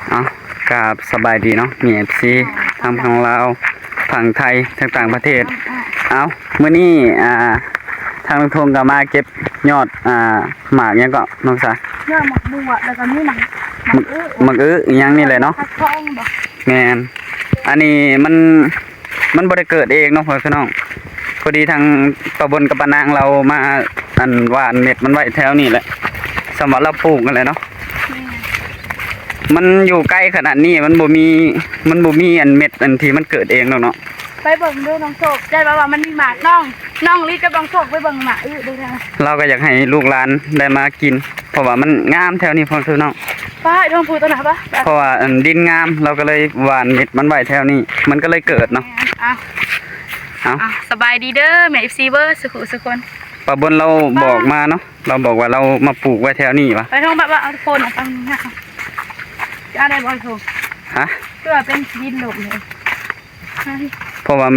ເອົາ ກາບສະບາຍດີເນາະ ມີເອັຟຊີທັງຝັ່ງລາວ ຝັ່ງໄທ ທັງຕ່າງປະເທດ. ເອົາ ມື້ນີ້ ອ່າ ທາງລຸງທົງກໍມາເກັບຍອດ ອ່າ ໝາກຫຍັງເກາະນ້ອງສາ? ຍອດໝາກບວບ ແລ້ວກໍມີໝາກ ໝາກອຶ ໝາກອຶອີ່ຫຍັງນີ້ແຫຼະເນາະ. ຜັກທອງບໍ? ແມ່ນ ອັນນີ້ມັນ ມັນບໍ່ໄດ້ເກີດເອງເນາະ ພໍ່ແມ່ພີ່ນ້ອງ. ພໍດີທາງປ້າບົນກັບປ້ານາງລາວມາ ອັນ ຫວ່ານເມັດມັນໄວ້ແຖວນີ້ແຫຼະ ສ່ຳວ່າລາວປູກຫັ້ນແຫຼະເນາະ. ແມ່ນ ມັນຢູ່ໄກຂະໜາດນີ້ ມັນບໍ່ມີ ມັນບໍ່ມີອັນເມັດອັນທີ່ມັນເກີດເອງດອກເນາະ. ໄປເບິ່ງເດີນ້ອງໂຊກ ແຕ່ວ່າມັນມີໝາກ. ນ້ອງ ນ້ອງລີກັບນ້ອງໂຊກໄປເບິ່ງໝາກອຶເດີ. ລາວກໍຢາກໃຫ້ລູກຫຼານໄດ້ມາກິນ ເພາະວ່າມັນງາມແຖວນີ້ ພໍ່ແມ່ພີ່ນ້ອງ. ໄປທາງພູ້ຕົ້ນນະປະ ເພາະວ່າອັນດິນງາມ ລາວກໍເລີຍຫວ່ານເມັດມັນໄວ້ແຖວນີ້ ມັນກໍເລີຍເກີດເນາະ. ເອົາ ເອົາ ອ່ະ ສະບາຍດີເດີແມ່ເອັຟຊີເບີດ ສຸຂຸສຸຄົນ. ປ້າບົນລາວບອກມາເນາະ ລາວບອກວ່າລາວມາປູກໄວ້ແຖວນີ້ຫວາ. ໄປທາງ ແບບວ່າເອົາໂຟນອອກໄປນີ້ນະ ຈະໄດ້ບໍ່ໂຊກ? ຮະ? ຄືວ່າເປັນດິນລົມເລີຍ ເພາະວ່າ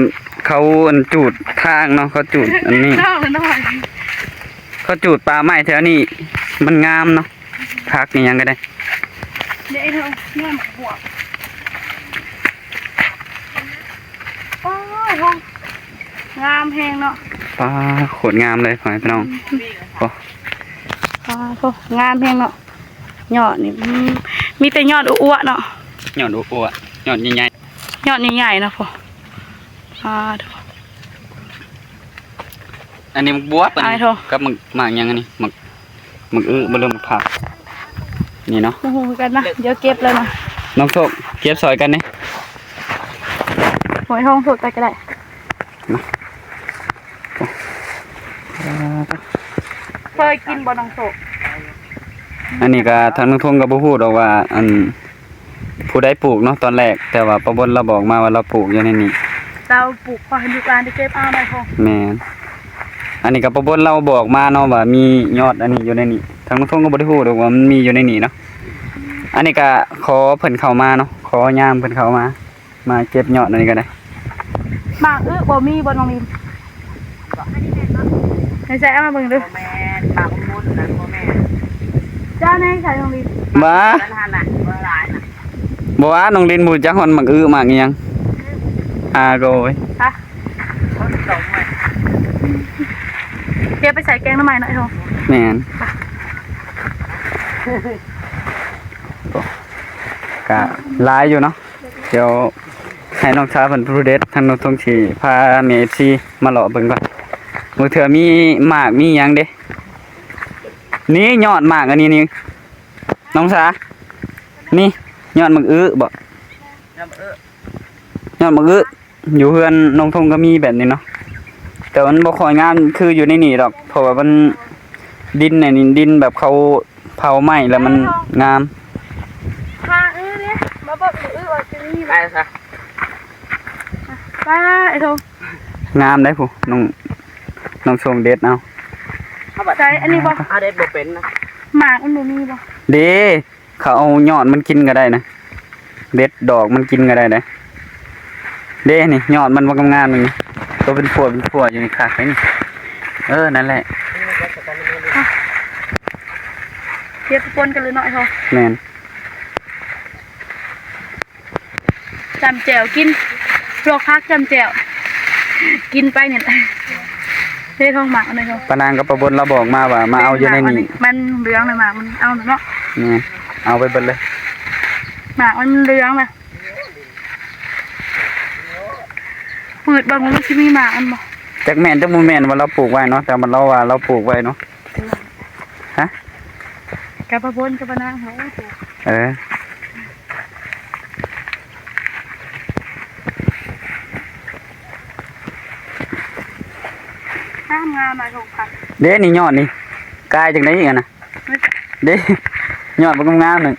ເຂົາອັນຈູດທາງເນາະ ເຂົາຈູດອັນນີ້ ເຂົາຈູດປ່າໄມ້ແຖວນີ້ ມັນງາມເນາະ ຜັກອີ່ຫຍັງກໍໄດ້. ເດ້ເຮົາ ແມ່ນໝາກບວບ ໂອ້ຍ ງາມແຮງເນາະ. ປ້າ ໂຄດງາມເລີຍ ພໍ່ແມ່ພີ່ນ້ອງ. ໂອ້ ປ້າໂທ້ ງາມແຮງເນາະ. ຍອດນີ້ ອືມ ມີແຕ່ຍອດອົວໆເນາະ ຍອດອົວໆ ຍອດໃຫຍ່ໆ ຍອດໃຫຍ່ໆເນາະພໍ່. ອ່າ ອັນນີ້ໝາກບວບ ອັນນີ້ ອ້າຍໂທ້ ກັບໝາກ ໝາກຫຍັງອັນນີ້ ໝາກ ໝາກອຶບໍ່ ຫຼືໝາກຜັກ ນີ້ເນາະ. ບໍ່ຮູ້ຄືກັນນະ ດຽວເກັບແລ້ວນະ ນ້ອງໂຊກ ເກັບຊ່ອຍກັນເດ້. ໂອ້ຍ ຫ້ອງໂຊກໄປກໍໄດ້ນະ. ເຄີຍກິນບໍ່ນ້ອງໂຊກ? ອັນນີ້ກໍທາງນ້ອງທົງກໍບໍ່ຮູ້ດອກວ່າ ອັນ ຜູ້ໃດປູກເນາະຕອນແລກ ແຕ່ວ່າປ້າບົນລາວບອກມາວ່າລາວປູກຢູ່ໃນນີ້ ລາວປູກພໍໃຫ້ລູກຫຼານໄດ້ເກັບເອົາໄດ້ພໍ. ແມ່ນ ອັນນີ້ກໍປ້າບົນລາວບອກມາເນາະວ່າມີຍອດອັນນີ້ຢູ່ໃນນີ້ ທາງນ້ອງທົງກໍບໍ່ໄດ້ຮູ້ດອກວ່າມັນມີຢູ່ໃນນີ້ເນາະ. ອັນນີ້ກໍຂໍເພິ່ນເຂົ້າມາເນາະ ຂໍຍາມເພິ່ນເຂົ້າມາ ມາເກັບຍອດອັນນີ້ກໍໄດ້. ໝາກອຶບໍ່ມີບໍ່ນ້ອງລິນ? ໃນໃສເອົາມາເບິ່ງດູ. ບໍ່ແມ່ນ ໝາກມົນນັ້ນບໍ່ແມ່ນ. ເຈົ້າໃນໃສນ້ອງລິນ? ບໍ່ ນັ້ນຫັ້ນນະ ບໍ່ຫຼາຍນະ. ບໍ່ວ່ານ້ອງລິນບໍ່ຈັກຮອດໝາກອຶໝາກອີ່ຫຍັງ. ອາໂກຍ ຮະ ຄົນຕົງເວີຍ. ເກັບໄປໃສ່ແກງໜໍ່ໄມ້ເນາະໄອ້ໂທ. ແມ່ນ ກະຫຼາຍຢູ່ເນາະ. ດຽວໃຫ້ນ້ອງສາວເພິ່ນຜູ້ເດັດ ທາງນ້ອງທົງຊິພາແມ່ເອັຟຊີມາເລາະເບິ່ງກ່ອນ ບາງເທື່ອມີໝາກມີຫຍັງເດ້. ນີ້ຍອດໝາກອັນນີ້ນີ້ ນ້ອງສາ ນີ້ຍອດໝາກອຶບໍ? ຍອດໝາກອຶ ຍອດໝາກອຶ ຢູ່ເຮືອນນ້ອງທົງກໍມີແບບນີ້ເນາະ ແຕ່ມັນບໍ່ຄ່ອຍງາມຄືຢູ່ໃນນີ້ດອກ ເພາະວ່າມັນ ດິນໃນນີ້ດິນແບບເຂົາ ເຜົາໄມ້ແລ້ວມັນງາມ. ພາອຶເດ້ ມາເບິ່ງອຶວ່າຊິມີ ໄປຊະ ໄປໂທ. ງາມໄດ໋ຜູ້ ນ້ອງ ນ້ອງຊົງເດັດເອົາ. ໃສ່ອັນນີ້ບໍ່? ເອົາເດັດບໍ່ເປັນນະ. ໝາກມັນບໍ່ມີບໍ່? ເດ້ ເຂົາເອົາຍອດມັນກິນກໍໄດ້ນະ ເດັດດອກມັນກິນກໍໄດ້ເດ້. ເດ້ ນີ້ຍອດມັນບໍ່ງາມໆ ນີ້ ໂຕເປັນພົ່ວເປັນພົ່ວຢູ່ນີ້ ຄັກເດ້ນີ້. ເອີ ນັ້ນແຫຼະ ເກັບປົນກັນເລີຍເນາະ ໄອ້ໂທ. ແມ່ນ ຈ້ຳແຈ່ວກິນ ລວກຜັກຈ້ຳແຈ່ວ ກິນໄປນີ້ແຫຼະ. ເດ້ ທ້ອງໝາກອັນນີ້ ປ້ານາງກັບປ້າບົນລາວບອກມາວ່າມາເອົາຢູ່ໃນນີ້ ມັນເຫຼືອງແລ້ວ ໝາກມັນເອົາເນາະ. ແມ່ນ ເອົາໄປເບິດເລີຍ ໝາກມັນເຫຼືອງແລ້ວ. ປືດເບິ່ງວ່າມັນຊິມີໝາກມັນບໍ່? ຈັກແມ່ນຈັກບໍ່ແມ່ນວ່າລາວປູກໄວ້ເນາະ ແຕ່ວ່າລາວວ່າລາວປູກໄວ້ເນາະ. ຮະ? ກັບປ້າບົນກັບປ້ານາງເຮົາປູກ. ເອີ ງາມໆ ຫຼາຍໂຮງພັກ. ເດ້ ນີ້ຍອດນີ້ ກາຍຈັ່ງໃດອີກຫັ້ນນະ? ເດ້ ຍອດບັກງາມໆ ນັ້ນ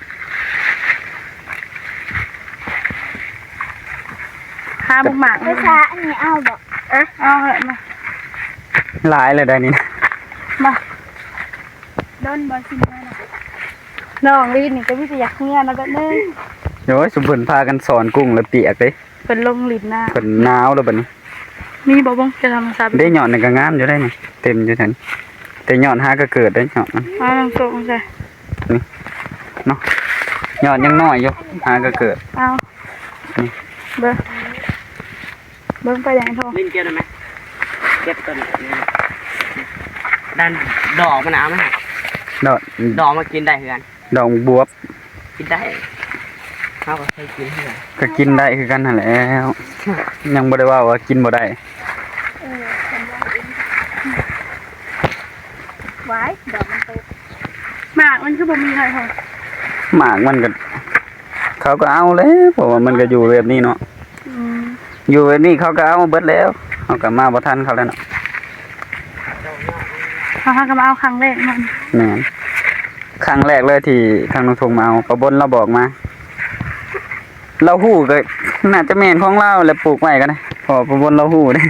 ຫາບັກໝາກ ໄປຊະ ອັນນີ້ເອົາບໍ່? ເອີ ເອົາເຖາະມາ. ຫຼາຍແລ້ວໄດ໋ນີ້ນະ ມາ. ດົນບໍ່ຊິເມືອນະ? ນ້ອງລີນນີ້ກໍມີແຕ່ຢາກເມືອນະ ແບບໜຶ່ງ. ໂອ້ຍ ຊຸມເພິ່ນພາກັນສອນກຸ້ງແລ້ວປຽກເດ້. ເພິ່ນລົງຫຼິ້ນນ້ຳ ເພິ່ນໜາວແລ້ວບັດນີ້. ມີບໍ່ເບິ່ງ ຈະທຳມະຊາດ ເດ້ ຍອດນີ້ກໍງາມຢູ່ໄດ໋ນີ້ ເຕັມຢູ່ຫັ້ນ ແຕ່ຍອດຫາກໍເກີດໄດ້ຍອດມັນ. ອ່າ ນ້ອງໂຊກໃສ່ ນີ້ເນາະ. ຍອດຍັງນ້ອຍຢູ່ ຫາກໍເກີດ. ເອົາ ນີ້ ເບິ່ງ ເບິ່ງໄປແດງທອງ ຫຼິ້ນເກັບໄດ້ໄໝ? ເກັບຕົ້ນນີ້ ດ້ານດອກມັນນະ ເອົາມາໃຫ້ ດອກ ດອກມາກິນໄດ້ຄືກັນ. ດອກບວບ ກິນໄດ້ ເຮົາກໍເຄີຍກິນຄືກັນ ກໍກິນໄດ້ຄືກັນຫັ້ນແຫຼະ ຍັງບໍ່ໄດ້ເວົ້າວ່າກິນບໍ່ໄດ້. ເອີ ເພິ່ນວ່າເອງ ຫວາຍ ດອກມັນໂຕ ໝາກມັນຄືບໍ່ມີເລີຍເຮົາ ໝາກມັນກໍ ເຂົາກໍເອົາແຫຼະ ເພາະວ່າມັນກໍຢູ່ແບບນີ້ເນາະ. ອືມ ຢູ່ແບບນີ້ເຂົາກໍເອົາເບິດແລ້ວ ເຮົາກໍມາບໍ່ທັນເຂົາແລ້ວເນາະ ເຮົາ ເຮົາກໍມາເອົາຄັ້ງແລກເນາະ. ແມ່ນ ຄັ້ງແລກເລີຍທີ່ທາງນ້ອງທຸງມາເອົາ ປ້າບົນລາວບອກມາ ລາວຮູ້ກໍໜ້າຈະແມ່ນຂອງລາວແຫຼະ ປູກໄວ້ກໍໄດ້ ເພາະວ່າປ້າບົນລາວຮູ້ເດ້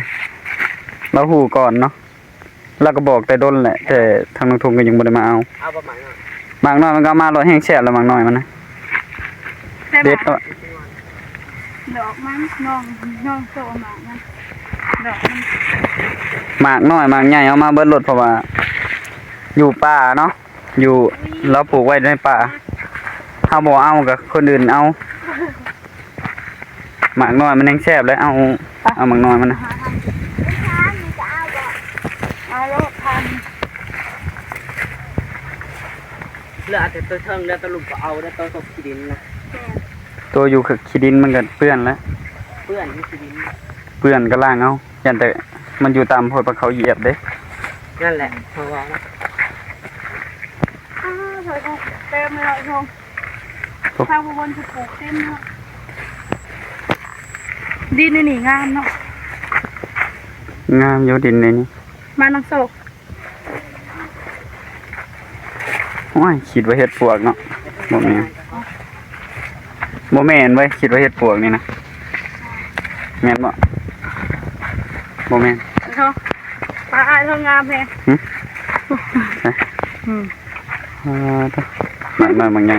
ລາວຮູ້ກ່ອນເນາະ. ລາວກໍບອກແຕ່ດົນແຫຼະ ແຕ່ທາງນ້ອງທຸງກໍຍັງບໍ່ໄດ້ມາເອົາ. ເອົາບໍ່ໝາກນ້ອຍ? ໝາກນ້ອຍມັນກໍເອົາມາໂລດ ແຮງແຊບແລ້ວໝາກນ້ອຍມັນນະ ແຕ່ວ່າ ເດັດເນາະ ດອກມັນ ນ້ອງ ນ້ອງໂຊໝາກມັນ ດອກມັນ ໝາກນ້ອຍໝາກໃຫຍ່ເອົາມາເບິດໂລດ ເພາະວ່າຢູ່ປ່າເນາະ ຢູ່ ລາວປູກໄວ້ໃນປ່າ ເຮົາບໍ່ເອົາກໍຄົນອື່ນເອົາ. ໝາກນ້ອຍມັນແຮງແຊບເລີຍ ເອົາ ເອົາໝາກນ້ອຍມັນນະ ເອົາໂລດພັນ ເຫຼືອແຕ່ໂຕເທິງ ເຫຼືອແຕ່ລຸ່ມກໍເອົາ ເຫຼືອໂຕຕົກຂີ້ດິນນະ ແມ່ນ ໂຕຢູ່ຂີ້ດິນມັນກໍເປື້ອນແລ້ວ ເປື້ອນຢູ່ຂີ້ດິນ ເປື້ອນກໍລ້າງເອົາ ຢ້ານແຕ່ມັນຢູ່ຕ່ຳໂພດ ພາເຂົາຢຽບເດ້ ນັ້ນແຫຼະ ເຂົາເວົ້ານະ. ອ້າວ ເຕັມເລີຍເນາະ ໂອ້ ທາງອຸບົນຄືປູກເຕັມເນາະ ດິນໃນນີ້ງາມເນາະ ງາມຢູ່ດິນໃນນີ້ ມານາງໂຊກ ໂອ້ຍ ຄິດວ່າເຫັດປວກເນາະ ບໍ່ແມ່ນ ບໍ່ແມ່ນເວີ້ຍ ຄິດວ່າເຫັດປວກນີ້ນະ ແມ່ນບໍ່? ບໍ່ແມ່ນ ໂອ້ ປາອ້າຍເຮົາງາມແຮງ ຫື? ອືມ ອ່າ ໝາກນ້ອຍໝາກໃຫຍ່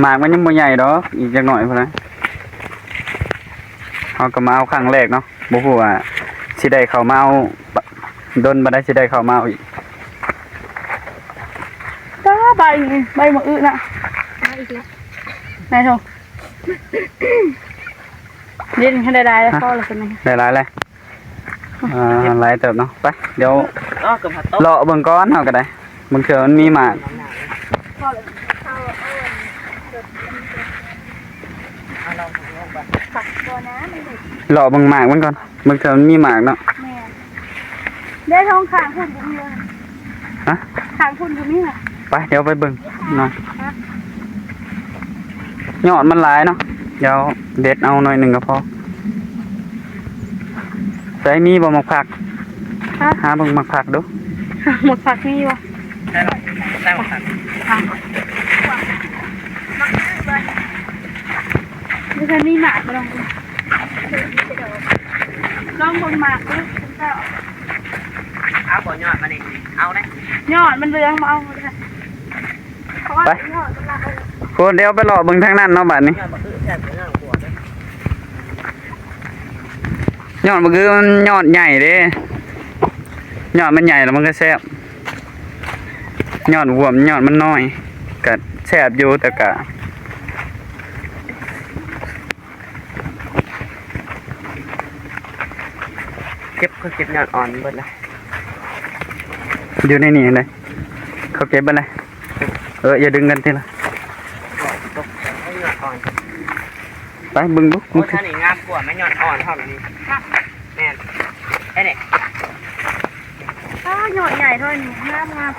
ໝາກມັນຍັງບໍ່ໃຫຍ່ດອກ ອີກຈັກໜ້ອຍພຸ້ນນະ ເຮົາກໍມາເອົາຄັ້ງແລກເນາະ ບໍ່ຮູ້ວ່າຊິໄດ້ເຂົ້າມາເອົາ ດົນປານໃດຊິໄດ້ເຂົ້າມາເອົາອີກ. ຕາ ໃບນີ້ ໃບໝາກອຶນະ ມາອີກແລ້ວ ນາຍໂທ ເດ ນີ້ໄດ້ຫຼາຍແລ້ວ ພໍແລ້ວຊັ້ນນີ້ ໄດ້ຫຼາຍແລ້ວ ອ່າ ຫຼາຍເຕີບເນາະ ໄປ ດຽວ ເອີ ກໍມາໂຕະ ເລາະເບິ່ງກ່ອນ ເຮົາກໍໄດ້ ບາງເທື່ອມັນມີໝາກ ເລາະເບິ່ງໝາກມັນກ່ອນ ບາງເທື່ອມັນມີໝາກເນາະ ແມ່ນ ເດ້ ທາງຂ້າງພຸ້ນກໍມີ ຮະ? ຂ້າງພຸ້ນກໍມີນະ ໄປ ດຽວໄປເບິ່ງໜ້ອຍ ຮະ? ຍອດມັນຫຼາຍເນາະ ດຽວເດັດເອົາໜ້ອຍໜຶ່ງກໍພໍ ໃສ ມີບໍ່ໝາກຜັກ? ຮະ? ຫາເບິ່ງໝາກຜັກດູ ໝາກຜັກມີບໍ່? ໃສລະ? ໃສໝາກຜັກ? ທາງ ບໍ່ທັນມີໝາກ ລອງເບິ່ງ ລອງເບິ່ງໝາກດູ ເຈົ້າ ເອົາບໍ່ຍອດມັນນີ້ ເອົາເດ້ ຍອດມັນເຫຼືອງ ບໍ່ເອົາເດ້ ໄປ ໂຄ ດຽວໄປເລາະເບິ່ງທາງນັ້ນເນາະ ບາດນີ້ ຍອດບັກອຶແຊບກວ່າຍອດບົວກເດ້ ຍອດບັກອຶມັນຍອດໃຫຍ່ເດ້ ຍອດມັນໃຫຍ່ແລ້ວມັນກໍແຊບ ຍອດບວກຍອດມັນນ້ອຍ ກໍແຊບຢູ່ ແຕ່ກໍ ເກັບ ຂ້ອຍເກັບຍອດອ່ອນເບິດລະ ຢູ່ໃນນີ້ເດ້ ເຂົາເກັບເບິດລະ ເອີ ຢ່າດຶງກັນຕິລະ ໄປເບິ່ງດູ ໂອ້ ມັນຄື ທາງນີ້ງາມກວ່າ ແມ່ນຍອດອ່ອນພ້ອມນີ້ ແມ່ນ ໄອ້ນີ້ ອ້າ ຍອດໃຫຍ່ເທົ່ານີ້ ງາມ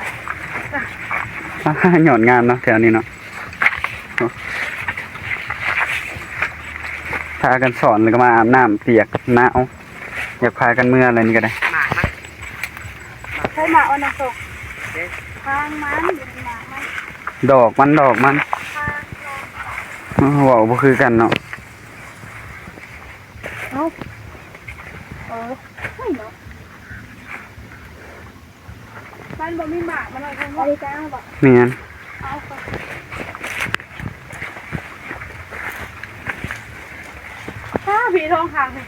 ໆ ຍອດງາມເນາະ ແຖວນີ້ເນາະ. ພາກັນສອນ ແລ້ວກໍມາອາບນ້ຳ ປຽກໜາວ ຢາກພາກັນເມືອແລ້ວນີ້ກໍໄດ້ ໝາກມັນ ໃຊ້ໝາກເອົານຳໂຕ ເດ້ ທາງມັນ ໝາກມັນ ດອກມັນ ດອກມັນ ເວົ້າບໍ່ຄືກັນເນາະ ເອົ້າ ເອີ ເຮີ້ຍເນາະ. ມັນບໍ່ມີໝາກ ມັນເອົາເທິງເນາະ ອັນນີ້ຈະເອົາບໍ່? ແມ່ນ ເອົາກ່ອນ ອ້າ ຜີທອງຂາວນີ້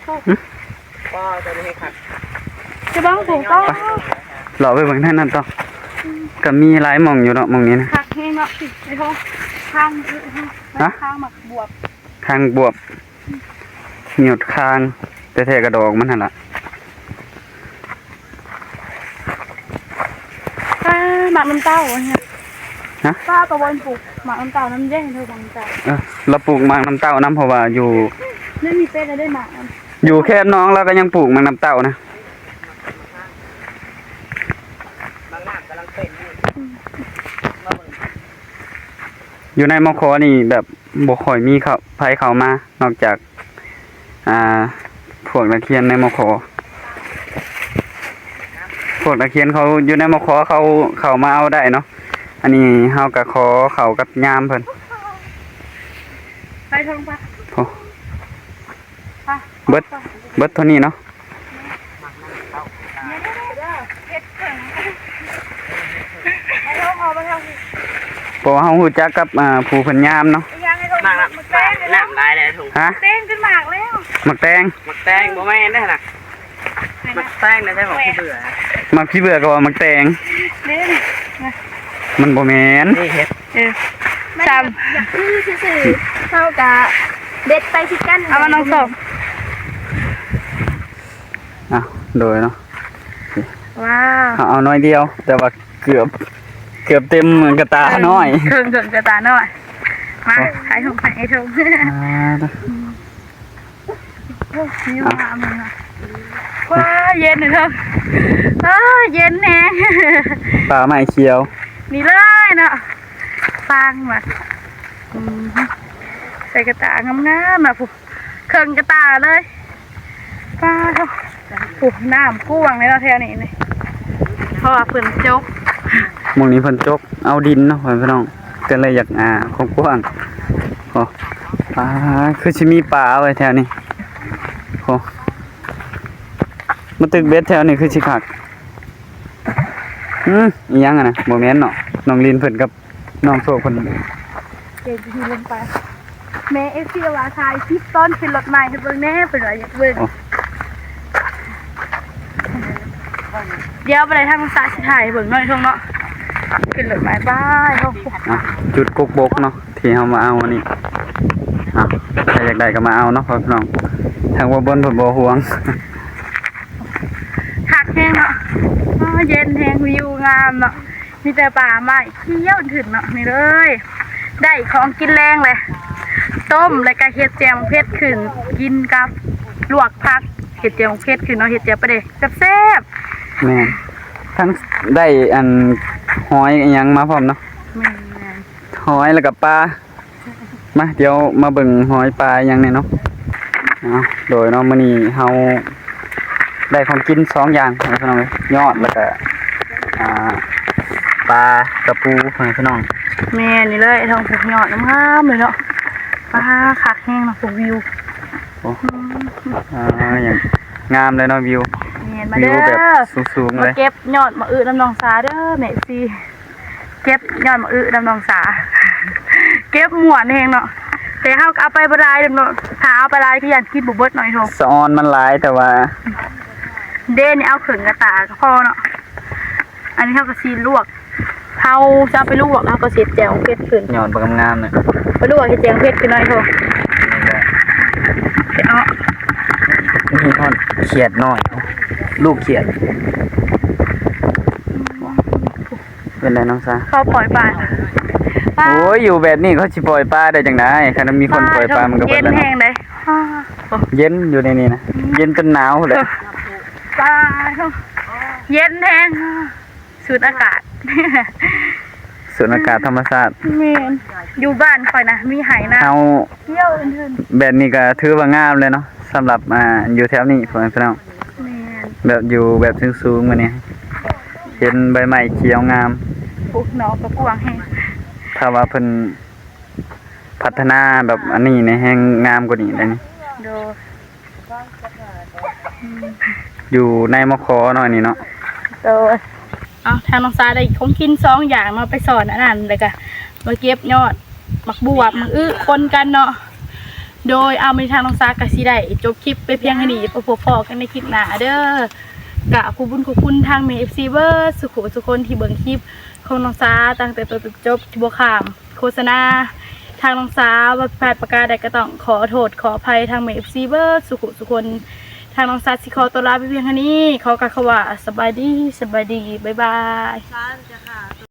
ໂອ້ ຫຶ? ປ້າ ຕົວນີ້ຄັກ ຈະເບິ່ງຜູ້ ປ້າ ເລາະໄປເບິ່ງທາງນັ້ນຕໍ່ ອືມ ກໍມີຫຼາຍໝ່ອງຢູ່ເນາະ ໝ່ອງນີ້ນະ ຄັກແຮງ ເນາະ ໄອ້ທອງ ຄາງ ເອີ ຮະ? ຄາງໝາກບວບ ຄາງບວບ ຍອດຄາງ ແຕ່ແທ້ກະດອກມັນຫັ້ນລະ. ປາ ໝາກນ້ຳເຕົ້າ ຮະ? ປາ ປາວອນປູກໝາກນ້ຳເຕົ້ານຳເດ້ ເດີ ໝາກນ້ຳເຕົ້າ. ເອີ ລາວປູກໝາກນ້ຳເຕົ້ານຳ ເພາະວ່າຢູ່ ນີ້ມີເປັດແລ້ວເດ້ ໝາກ ຢູ່ແຄມໜອງລາວກະຍັງປູກໝາກນ້ຳເຕົ້ານະ. ຢູ່ໃນ ມຂ ນີ້ແບບບໍ່ຄ່ອຍມີເຂົ້າ ໃຜເຂົ້າມາ ນອກຈາກ ອ່າ ພວກນັກຮຽນໃນ ມຂ ພວກນັກຮຽນເຂົາຢູ່ໃນ ມຂ ເຂົາເຂົ້າມາເອົາໄດ້ເນາະ. ອັນນີ້ເຮົາກະຂໍເຂົ້າກັບຍາມເພິ່ນ ໄປເທິງປະ ໂອ້ ໄປ ເບິດ ເບິດເທົ່ານີ້ເນາະ. ເພາະວ່າເຮົາຮູ້ຈັກກັບ ອ່າ ຜູ້ເພິ່ນຍາມເນາະ. ໝາກ ໝາກ ນ້ຳຫຼາຍແລ້ວ ຫະ? ແຕງເປັນໝາກແລ້ວ ໝາກແຕງ ໝາກແຕງບໍ່ແມ່ນເດ້ຫັ້ນນະ. ໝາກແຕງນະ ໃຊ່ໝາກຂີ້ເບື່ອ ໝາກຂີ້ເບື່ອກະວ່າໝາກແຕງ ເດ້ ມັນບໍ່ແມ່ນ ນີ້ເຫັດ ເອີ ຊ້ຳ ຢາກຄືຊື່ໆ ເຮົາກະເດັດໄປຄືກັນ ເອົາມານ້ອງສອງ. ອ່ະ ໂດຍເນາະ ວ້າວ ເຮົາເອົາໜ້ອຍດຽວ ແຕ່ວ່າເກືອບ ເກືອບເຕັມກະຕ່ານ້ອຍ ເຄິ່ງ ເຄິ່ງກະຕ່ານ້ອຍ. ມາ ຖ່າຍຮູບໃຫ້ໄອ້ທົງ ອ່າ ໂອ້ ວິວງາມເນາະ. ວ້າ ເຢັນເນາະ ເອີ ເຢັນແຮງ ປ່າໄມ້ຂຽວ ນີ້ເລີຍເນາະ ຟາງວ່າ ອືມ ໃສ່ກະຕ່າງາມໆ ນະ ຜູ້ ເຄິ່ງກະຕ່າເລີຍ. ປາໂທ້ ໂອ້ ນ້ຳກວ້າງເລີຍເນາະແຖວນີ້ນີ້ ເພາະວ່າເພິ່ນຈົກ ໝ່ອງນີ້ເພິ່ນຈົກເອົາດິນເນາະ ພໍ່ແມ່ພີ່ນ້ອງ ກະເລີຍຢາກ ອ່າ ກວ້າງໆ. ໂອ້ ປາ ຄືຊິມີປາເວີຍແຖວນີ້. ໂອ້ ມາຕຶກເບັດແຖວນີ້ຄືຊິຄັກ. ອືມ ອີ່ຫຍັງຫັ້ນນະ? ບໍ່ແມ່ນເນາະ ນ້ອງລິນເພິ່ນກັບ ນ້ອງໂຊກເພິ່ນ ເກມທີ່ລົງໄປ ແມ່ເອັຟຊີວ່າຖ່າຍຄລິບຕອນຂຶ້ນລົດໃໝ່ໃຫ້ເບິ່ງແດ່ ເພິ່ນວ່າຢາກເບິ່ງ. ໂອ້ ດຽວໄປໄດ້ທາງສາຊິຖ່າຍໃຫ້ເບິ່ງໜ້ອຍທົ່ງເນາະ ຂຶ້ນລົດໃໝ່ໄປ. ອ່ະ ຈຸດກົກບົກເນາະ ທີ່ເຮົາມາເອົາອັນນີ້ ອ່ະ ໃຜຢາກໄດ້ກະມາເອົາເນາະ ພໍ່ແມ່ພີ່ນ້ອງ ທາງບ່າວບົນເພິ່ນບໍ່ຫ່ວງ. ຄັກແຮງເນາະ ອ້າ ເຢັນແຮງ ວິວງາມເນາະ ມີແຕ່ປ່າໄມ້ຂຽວຂຶ້ນເນາະ ນີ້ເລີຍ ໄດ້ຂອງກິນແລງແຫຼະ ຕົ້ມ ແລ້ວກະເຮັດແຈ່ວໝາກເຜັດຂຶ້ນ ກິນກັບລວກຜັກ ເຮັດແຈ່ວໝາກເຜັດຂຶ້ນເນາະ ເຮັດແຈ່ວປາແດກແຊບໆ. ແມ່ນ ທັງໄດ້ອັນ ຫອຍອີ່ຫຍັງມາພ້ອມເນາະ. ແມ່ນໆ ຫອຍແລ້ວກະປາ. ມາ ດຽວມາເບິ່ງຫອຍປາອີ່ຫຍັງແດ່ເນາະ. ເອົາ ໂດຍເນາະ ມື້ນີ້ເຮົາໄດ້ຂອງກິນສອງຢ່າງ ພີ່ນ້ອງເອີຍ ຍອດ ແລ້ວກະ ອ່າ ປາກະປູ ພີ່ນ້ອງ. ແມ່ນນີ້ເລີຍ ທ້ອງພູກຍອດງາມໆເລີຍເນາະ. ປາ ຄັກແຮງເນາະ ພວກວິວ ໂອ້ ອືມ ອ່າ ຫຍັງງາມເລີຍເນາະ ວິວ. ແມ່ນ ມາ ວິວແບບ ເດີ ສູງໆເລີຍ ມາເກັບຍອດໝາກອຶນຳນ້ອງສາເດີ ແມ່ເອັຟຊີ. ເກັບຍອດໝາກອຶນຳນ້ອງສາ ເກັບມ່ວນແຮງເນາະ ແຕ່ເຮົາກະເອົາໄປບໍ່ຫຼາຍດອກເນາະ ຖ້າເອົາໄປຫຼາຍກະຢ້ານກິນບໍ່ເບິດເນາະ ອີ່ໂທ. ສະອອນມັນຫຼາຍ ແຕ່ວ່າ ເດ້ນີ້ເອົາເຄິ່ງກະຕ່າກະພໍເນາະ. ອັນນີ້ເຮົາກະຊິລວກ ເຮົາຈະເອົາໄປລວກ ເຮົາກະຊິເຮັດແຈ່ວເຜັດຂຶ້ນ ຍອດບັກງາມໆນະ ໄປລວກເຮັດແຈ່ວເຜັດຂຶ້ນເນາະ ອີ່ໂທ. ເອົາ ມີຮອດຂຽດນ້ອຍ ລູກຂຽດ. ເປັນໃດນ້ອງສາ ເຂົາປ່ອຍປາ ປາ ໂອ້ຍ ຢູ່ແບບນີ້ເຂົາຊິປ່ອຍປາໄດ້ຈັ່ງໃດ ຄັນມີຄົນປ່ອຍປາມັນກະເບິດແລ້ວເນາະ. ເຢັນແຮງເດ້ ເຢັນຢູ່ໃນນີ້ນະ ເຢັນຈົນໜາວພຸ້ນແຫຼະ. ປາ ເຢັນແຮງ ສູດອາກາດ ສູດອາກາດທຳມະຊາດ. ແມ່ນ ຢູ່ບ້ານຂ້ອຍນະມີໄຮ່ນາ ເຮົາ ຂຽວອື່ນໆ ແບບນີ້ກະຖືວ່າງາມແລ້ວເນາະ ສຳລັບ ອ່າ ຢູ່ແຖວນີ້ ພໍ່ແມ່ພີ່ນ້ອງ. ແມ່ນ ແບບຢູ່ແບບສູງໆ ມື້ນີ້ເຫັນໃບໄມ້ຂຽວງາມ ໂອ້ ນອກກະກວ້າງແຮງ. ຖ້າວ່າເພິ່ນພັດທະນາແບບອັນນີ້ນີ້ແຮງງາມກວ່ານີ້ໄດ໋ນີ້. ໂດຍ ອືມ ຢູ່ໃນ ມຂ ເນາະ ອັນນີ້ເນາະ. ໂດຍ ເອົາ ທາງນ້ອງສາໄດ້ຂອງກິນສອງຢ່າງເນາະ ໄປສອນອັນນັ້ນ ແລ້ວກະມາເກັບຍອດໝາກບວບ ໝາກອຶ ຄົນກັນເນາະ. ໂດຍ ເອົາ ມື້ນີ້ທາງນ້ອງສາກະຊິໄດ້ຈົບຄລິບໄປພຽງເທົ່ານີ້ ພົບພໍ້ກັນໃນຄລິບໜ້າເດີ. ກະຂອບບຸນຂອບຄຸນທາງແມ່ເອັຟຊີເບິດສູ່ຜູ້ສູ່ຄົນທີ່ເບິ່ງຄລິບຂອງນ້ອງສາຕັ້ງແຕ່ຕົ້ນຈົນຈົບ ທີ່ບໍ່ຂ້າມໂຄສະນາທາງນ້ອງສາ. ວ່າຜິດພາດປະການໃດກໍຕ້ອງຂໍໂທດຂໍອະໄພທາງແມ່ເອັຟຊີເບິດສູ່ຜູ້ສູ່ຄົນ. ທາງນ້ອງສາຊິຂໍຕົວລາໄປພຽງເທົ່ານີ້. ຂໍກ່າວຄຳວ່າສະບາຍດີ ສະບາຍດີ ບາຍບາຍ.